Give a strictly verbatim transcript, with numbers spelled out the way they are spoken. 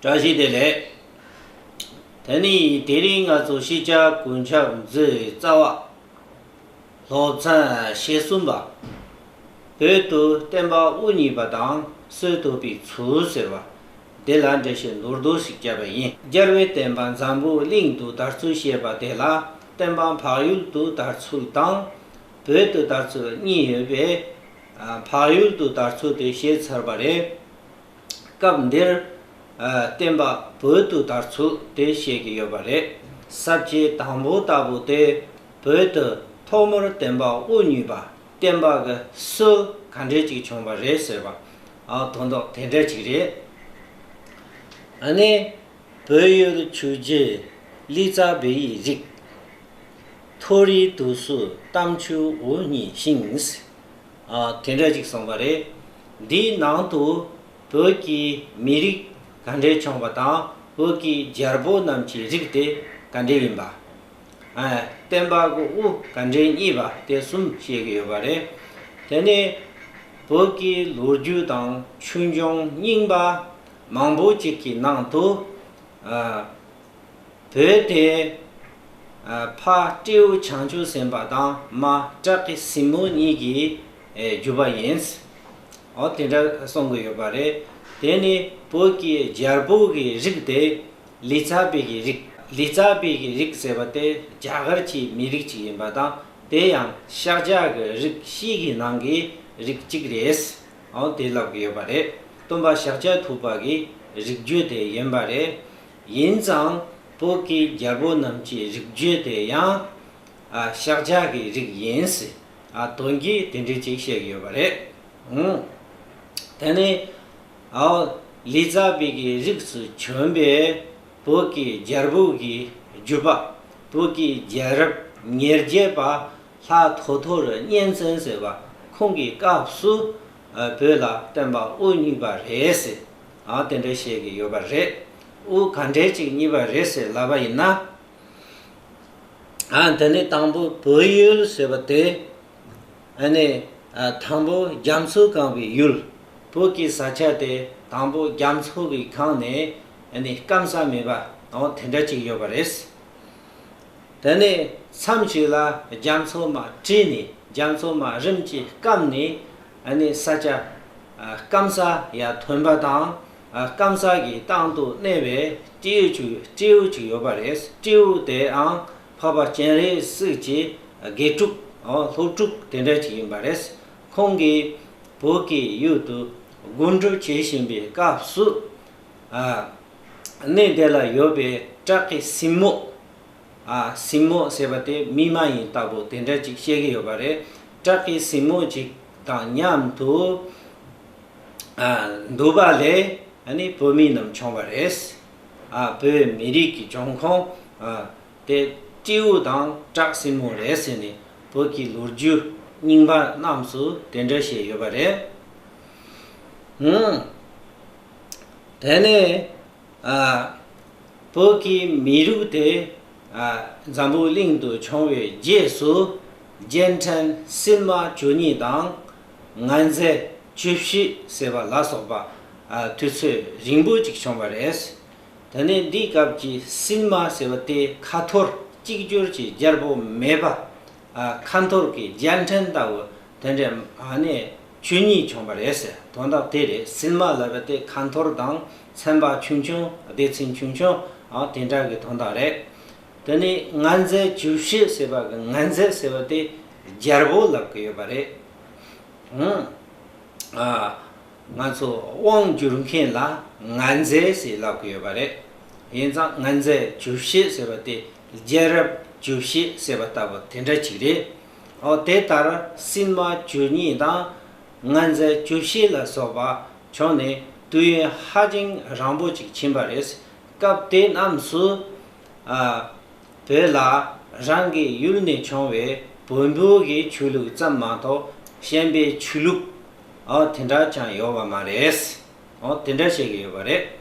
བཀྲ་ཤིས་བདེ་ལེགས། དེ་ནི་དེ་རིང་ང་ཚོ་ཤེས་བྱ་ཀུན་ཁྱབ་མཛོད་རྩ་བ། སློབ་ཚན་ཞེ་གསུམ་པ། བོད་དུ་བསྟན་པ་དབུ་བརྙེས་པ་དང་སྲོལ་གཏོད་པའི་ཚུལ་ཟེར་བ། དེ་ལ་འགྲེལ་བཤད་མདོར་བསྡུས་ཤིག་བརྒྱབ་པ་ཡིན། རྒྱལ་བའི་བསྟན་པ་འཛམ་བུ་གླིང་དུ་དར་ཚུལ་བཤད་པ་དེ་ལ་བསྟན་པ་འཕགས་ཡུལ་དུ་དར་ཚུལ་དང་། བོད་དུ་དར་ཚུལ་གཉིས་ཡོད་པས། ཨ། འཕགས་ཡུལ་དུ་དར་ཚུལ་དེ་བཤད་ཚར་བ་རེད། སྐབས་འདིར། ཨ། བསྟན་པ་བོད་དུ་དར་ཚུལ་དེ་བཤད་ཀྱི་ཡོད་པ་རེད། ས་བཅད་དང་པོ་ལྟ་བུ་དེ་བོད་དུ་ཐོག་མར་བསྟན་པ་དབུ་བརྙེས་པ། བསྟན་པ་གི་སྲོལ་ག་འདྲས་ཅིག་བྱུང་བ་རེད་ཟེར་བ། ཨ། དོན་དག་དེ་འདྲ་ཅིག་རེད། ཨ་ནི། བོད་ཡུལ་ཆོས་རྗེ་ལི་ཙཱ་བི་ཡི་རིགས། མཐོ་རིས་དུས་སུ་དམ་ཆོས་དབུ་བརྙེས་ཤིང་། ཨ། དེ་འདྲ་ཅིག་གསུངས་པ་རེད། འདིའི་ནང་དུ་བོད་ཀྱི་མི་རིགས་ག་འདྲས་བྱུང་བ་དང་བོད་ཀྱི་རྒྱལ་པོ་རྣམས་ཀྱི་རིགས་དེ་ག་འདྲས་ཡིན་པ། ཨ། བསྟན་པ་གི་དབུ་ག་འདྲས་བརྙེས་པ་དེ་གསུམ་བཤད་ཀྱི་ཡོད་པ་རེད། དེ་ནས་བོད་ཀྱི་ལོ་རྒྱུས་དང་ཆོས་འབྱུང་རྙིང་པ་མང་པོ་ཅིག་གི་ནང་དུ། ཨ། བོད་དེ། ཨ། ཕ་སྤྲེའུ་བྱང་ཆུབ་སེམས་དཔའ་དང་མ་བྲག་གི་སྲིན་མོ་གཉིས་ཀྱི། ཨེ། རྒྱུད་པ་ཡིན། འོ། དེ་འདྲ་གསུང་གི་ཡོད་པ་རེད། དེ་ནི་བོད་ཀྱི་རྒྱལ་པོ་གི་རིགས་དེ་ལི་ཙཱ་བི་གི་རིགས། ལི་ཙཱ་བི་གི་རིགས་ཟེར་བ་དེ་རྒྱ་གར་གྱི་མི་རིགས་ཅིག་ཡིན་པ་དང་། དེ་ཡང་ཤཱཀྱ་གི་རིགས་བཞི་གི་ནང་གི་རིགས་གཅིག་རེད། འོ། དེ་ལབ་ཀྱི་ཡོད་པ་རེད། སྟོན་པ་ཤཱཀྱ་ཐུབ་པ་གི་རིགས་རྒྱུད་དེ་ཡིན་པ་རེད། ཡིན་ཙང་བོད་ཀྱི་རྒྱལ་པོ་རྣམས་ཀྱི་རིགས་རྒྱུད་དེ་ཡང་། ཨ། ཤཱཀྱ་གི་རིགས་ཡིན་ཟེར། ཨ། དོན་གྱིས་དེ་འདྲ་ཅིག་བཤད་ཀྱི་ཡོད་པ་རེད། ཨང་། དེ་ནས། ཨའོ། ལི་ཙཱ་བི་གི་རིགས་སུ་བྱོན་པའི་བོད་ཀྱི་རྒྱལ་པོ་གི་རྒྱུད་པ། བོད་ཀྱི་རྒྱལ་རབས་ཉེར་བརྒྱད་པ་ལྷ་ཐོ་ཐོ་རི་གཉན་བཙན་ཟེར་བ་ཁོང་གི་སྐབས་སུ། ཨ། བོད་ལ་བསྟན་པ་དབུ་བརྙེས་པ་རེད་ཟེར། ཨ། དེ་འདྲ་བཤད་ཀྱི་ཡོད་པ་རེད། དབུ་ག་འདྲས་ཅིག་བརྙེས་པ་རེད་ཟེར་ལབ་པ་ཡིན་ན། ཨ། དེ་ནས་དང་པོ་བོད་ཡུལ་ཟེར་བ་དེ། ཨ་ནི། ཨ། དང་པོ་རྒྱ་མཚོ་གང་བའི་ཡུལ། བོད་ཀྱི་ས་ཆ་དེ་དང་པོ་རྒྱ་མཚོ་གིས་གང་ནས། ཨ་ནི་སྐམ་ས་མེད་པ། འོ། དེ་འདྲ་ཅིག་ཡོད་པ་རེད། དེ་ནས་མཚམས་ཤིག་ལ་རྒྱ་མཚོ་མར་བྲོས་ནས། རྒྱ་མཚོ་མར་རིམ་གྱིས་སྐམ་ནས། ཨ་ནི་ས་ཆ། ཨ། སྐམ་ས་ཡར་ཐོན་པ་དང་། ཨ། སྐམ་ས་གི་སྟེང་དུ་གནས་པའི་སྤྲེའུ་ཅིག་སྤྲེའུ་ཅིག་ཡོད་པ་རེད། སྤྲེའུ་དེའང་འཕགས་པ་སྤྱན་རས་གཟིགས་ཀྱི་དགེ་ཕྲུག་འོ། སློབ་ཕྲུག་དེ་འདྲ་ཅིག་ཡིན་པ་རེད། ཁོང་གིས་བོད་ཀྱི་ཡུལ་དུ་སྒོམ་སྒྲུབ་བྱེད་བཞིན་པའི་སྐབས་སུ། ཨ། གནས་དེ་ལ་ཡོད་པའི་བྲག་གི་སྲིན་མོ། ཨ། སྲིན་མོ་ཟེར་བ་དེ་མི་མ་ཡིན་ལྟ་བུ་དེ་འདྲ་ཅིག་བཤད་ཀྱི་ཡོད་པ་རེད། བྲག་གི་སྲིན་མོ་ཅིག་དང་མཉམ་དུ། ཨ། འདུག་པ་ལས། ཨ་ནི་བོད་མི་རྣམས་བྱུང་བ་རེད། ཨ། བོད་མི་རིགས་ཀྱི་འབྱུང་ཁུངས། ཨ། དེ་སྤྲེའུ་དང་བྲག་སྲིན་མོ་རེད་ཟེར་ནས་བོད་ཀྱི་ལོ་རྒྱུས་རྙིང་པ་རྣམས་སུ་དེ་འདྲ་བཤད་ཡོད་པ་རེད། ཧུམ། དེ་ནས། ཨ། བོད་ཀྱི་མི་རིགས་དེ། ཨ། འཛམ་བུ་གླིང་དུ་བྱུང་བའི་རྗེས་སུ་རྒྱལ་ཕྲན་སིལ་མ་བཅུ་གཉིས་དང་ངན་རྫས་བཅུ་བཞི་ཟེར་བ་ལ་སོགས་པ། ཨ། དུས་ཚོད་རིང་པོ་ཅིག་བྱུང་བ་རེད། དེ་ནས་འདིའི་སྐབས་ཀྱི་སིལ་མ་ཟེར་བ་དེ་ཁ་ཐོར་གཅིག་གྱུར་གྱི་རྒྱལ་པོ་མེད་པ། ཨ། ཁ་འཐོར་གྱི་རྒྱལ་ཕྲན་ལྟ་བུ་དེ་འདྲ། ཨ་ནི་བཅུ་གཉིས་བྱུང་བ་རེད་ཟེར། དོན་དག་དེ་རེད། སིལ་མ་ལབ་པ་དེ་ཁ་འཐོར་དང་ཚན་པ་ཆུང་ཆུང་སྡེ་ཚན་ཆུང་ཆུང་། ཨ། དེ་འདྲ་གི་དོན་དག་རེད། དེ་ནས་ངན་རྫས་བཅུ་བཞི་ཟེར་བ་གི་ངན་རྫས་ཟེར་བ་དེ་རྒྱལ་པོ་ལབ་ཀྱི་ཡོད་པ་རེད། ཨང་། ཨ། ང་ཚོ་དབང་བསྒྱུར་མཁན་ལ་ངན་རྫས་ཟེར་ལབ་ཀྱི་ཡོད་པ་རེད། ཡིན་ཙང་ངན་རྫས་བཅུ་བཞི་ཟེར་བ་དེ་རྒྱལ་རབས་བཅུ་བཞི་ཟེར་བ་ལྟ་བུ་དེ་འདྲ་ཅིག་རེད། འོ། དེ་ལྟར་སིལ་མ་བཅུ་གཉིས་དང་ངན་རྫས་བཅུ་བཞི་ལ་སོགས་པ་བྱུང་ནས་དུས་ཡུན་ཧ་ཅང་རིང་པོ་ཅིག་ཕྱིན་པ་རེད། སྐབས་དེ་རྣམས་སུ། ཨ། བོད་ལ་རང་གི་ཡུལ་ནས་བྱུང་བའི་བོན་པོ་གི་ཆོས་ལུགས་ཙམ་མ་གཏོགས་གཞན་པའི་ཆོས་ལུགས། ཨ། དེ་འདྲ་ཅང་ཡོད་པ་མ་རེད། ཨོ། དེ་འདྲ་བཤད་ཀྱི་ཡོད་པ་རེད།